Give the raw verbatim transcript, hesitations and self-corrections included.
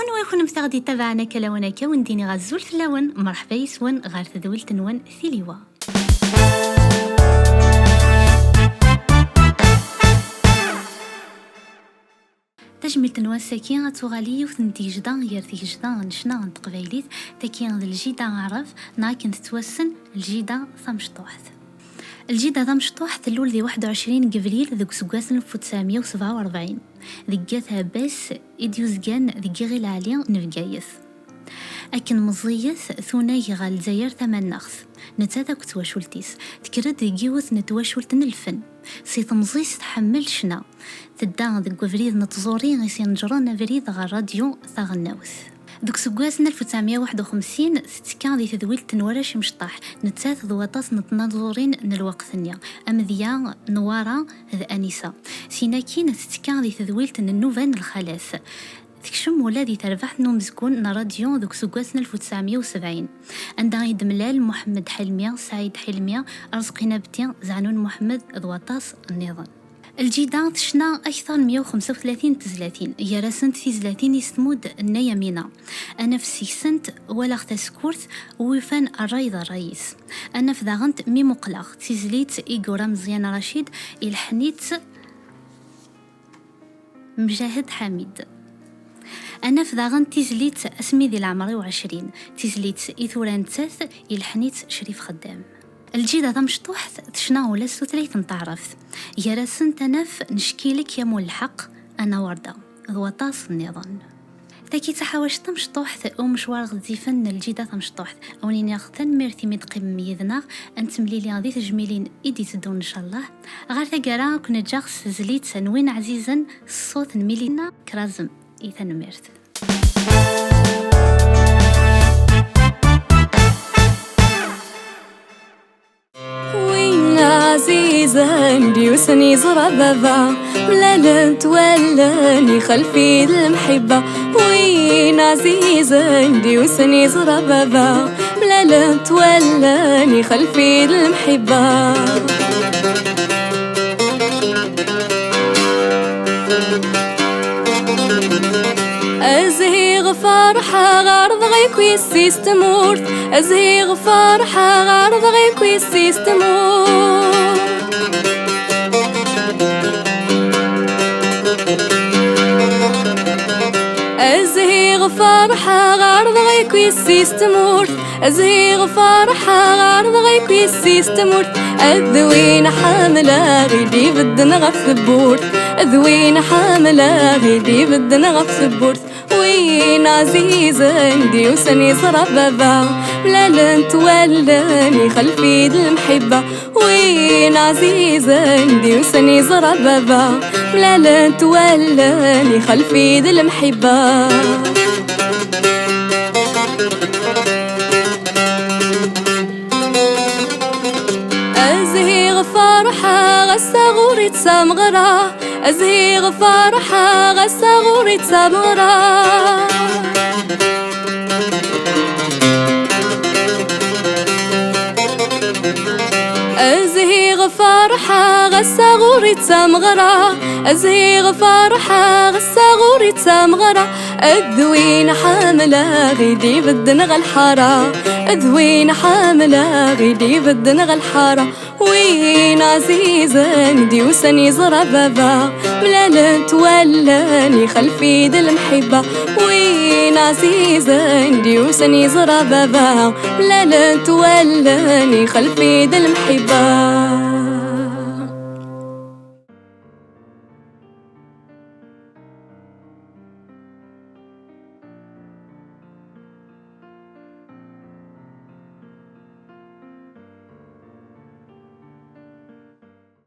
Anwa i kunmt aɣ-d-ittabaɛen akka lawan akka, wen-d-iniɣ azul fell-awen, mṛeḥba yes-wen ɣer tedwilt-nwen Tiliwa. Tajmilt n wass-agi ad tuɣal i yiwet n tigejda gar tigejda n ccna n teqbaylit, tagi d lǧida aɛrab, neɣ akken tettwassen, lǧida tamecṭuḥt. Lǧida tamecṭuḥt tlul di waḥed u ɛecrin n Yebril deg useggas n alef u tesɛemya u sebɛa u rebɛin, deg At Ɛebbas i d-yuzgan deg Iɣil Ɛli n Bgayet. Akken meẓẓiyet, tunag ɣer Lezzayer tamaneɣt, nettat akked twacult-is. Tekker-d deg yiwet n twacult n lfen. Si temẓi-s tḥemmel ccna. Tedda deg webrid n tẓuri i s-ineǧren abrid ɣer radyu taɣelnawt. Deg useggas n alef u tesɛemya u waḥed u xemsin, tettekka di tedwilt n warrac imecṭaḥ, nettat d waṭas n tnaẓurin n lweqt-nni, amedya, Newwara d Anisa. Sin akkin, tettekka di tedwilt n nnuba n lxalat. Tekcem ula di terbaɛt n umezgun n ṛṛadyu deg useggas n alef u tesɛemya u sebɛin, anda i d-mlal Muḥemmed Ḥelmi, Saɛid Ḥelmi, Arezqi Nabti, Zeɛnun Muḥemmed d waṭas nniḍen. Lǧida tecna akteṛ n meyya u xemsa u tlatin n tezlatin, gar-asent tizlatin i s-tmudd Nna Yamina. Ad naf seg-sent Walaɣ tasekkurt, Wi yufan ṛṛay d ṛṛay-is. Ad naf daɣen Mi muqleɣ, tizlit i yura Meẓyan Racid, ileḥḥen-itt Mjahed Ḥamid. Ad naf daɣen tizlit Asmi di leɛmer-iw ɛecrin, tizlit i tura nettat, ileḥḥen-itt Crif Xeddam. Lǧida tamecṭuḥt tecna ula s tutlayt n taɛrabt, gar-asent ad naf Necki-lek ya mul lḥeqq, Ana Werda, d waṭas nniḍen. Tagi d taḥawact tamecṭuḥt umecwar ɣezzifen n lǧida tamecṭuḥt. A wen-iniɣ tanemmirt imi d-teqqimem yid-neɣ, ad nettemlili di tejmilin i d-iteddun ncallah. Ɣer taggara, ad ken-ǧǧeɣ s tezlit n Win ɛzizen s ṣṣut n Milina Krazem. I tanemmirt. Win ɛzizen d-yusen yeẓra baba, mlalent wallen ixelf-id lemḥibba. Win ɛzizen d-yusen yeẓra baba, mlalent wallen ixelf-id lemḥibba. Azhiɣ ferḥeɣ ɛerḍeɣ akk yessi-s tmurt. Azhiɣ ferḥeɣ ɛerḍeɣ akk yessi-s tmurt. Azhiɣ ferḥeɣ ɛerḍeɣ akk yessi-s tmurt. Azhiɣ ferḥeɣ ɛerḍeɣ akk yessi-s tmurt. D win ḥemmleɣ i d-ibedden ɣef tewwurt. D win ḥemmleɣ i d-ibedden ɣef tewwurt. Win ɛzizen d-yusen yeẓra baba, mlalent wallen ixelf-id lemḥibba. Win ɛzizen d-yusen yeẓra baba, mlalent wallen ixelf-id lemḥibba. Azhiɣ ferḥeɣ ass-a ɣur-i d tameɣra. Azhiɣ ferḥeɣ ass-a ɣur-i d tameɣra. Azhiɣ ferḥeɣ ass-a ɣur-i d tameɣra. Azhiɣ ferḥeɣ ass-a ɣur-i d tameɣra. D win ḥemmleɣ i d-ibedden ɣer lḥara. D win ḥemmleɣ i d-ibedden ɣer lḥara. Win ɛzizen d-yusen yeẓra baba, mlalent wallen ixelf-id lemḥibba. Win ɛzizen d-yusen yeẓra baba, mlalent wallen ixelf-id lemḥibba.